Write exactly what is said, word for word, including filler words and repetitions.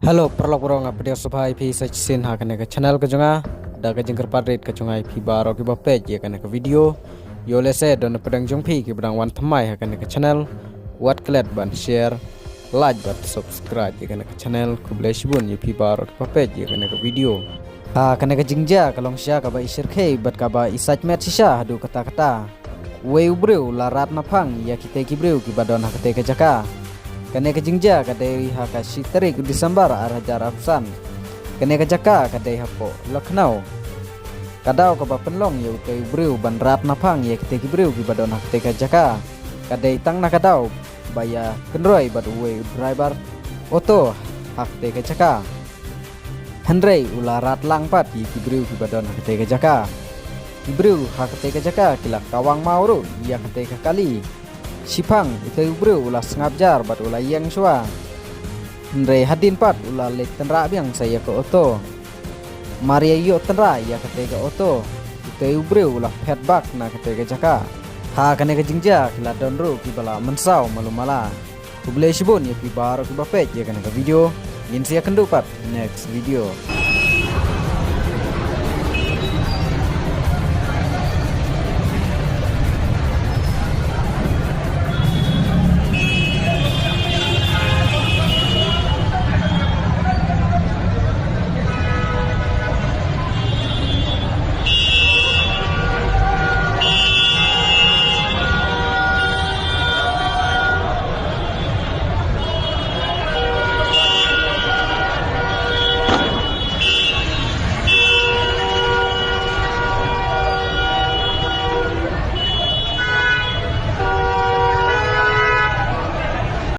Hello paralok baroh, nga pdiang sngewbha ïa phi sa shisien ha kane ka channel ka jong nga. Da ka jingkyrpad rit ka jong nga ïa phi baroh kiba peit ïa kane ka video, ïoh lehse don na pdeng jong phi kiba dang wan thymmai ha kane ka channel, wat klet ban share, like bad subscribe ïa kane ka channel. Khublei shibun ïa phi baroh kiba peit ïa kane ka video. Ha kane ka jingjia ka long shisha kaba i shyrkhei bad kaba i sait met shisha haduh katta katta. Uwei u briew u la rat naphang ïa kitei ki briew kiba don ha katei ka jaka. Kane ka jingjia ka dei ha ka shi tarik u December ar hajar arphew san. Kane ka jaka ka dei hapoh Lucknow. Ka daw kaba pynlong ïa utei u briew ban rat naphang ïa kitei ki briew kiba don ha katei ka jaka ka dei tang na ka daw ba ïa kynroi bad uwei u driver auto ha katei ka jaka. Hynrei u la rat lang pat ïa ki briew kiba don ha katei ka jaka. Ki briew ha katei ka jaka ki la kawang maw ruh ïa katei ka kali. Shiphang utei u briew u la sngap jar bad u la ïeng shuwa. Hynrei hadien pat u la leit tynrah biang sa ïa ka auto. Mar ïa ïoh tynrah ïa katei ka auto, utei u briew u la phet bak na katei ka jaka. Ha kane ka jingjia ki la don ruh kiba la mynsaw malu mala. Khublei shibun ïa phi baroh kiba peit ïa kane ka video. Ngin sa ïakynduh pat next video.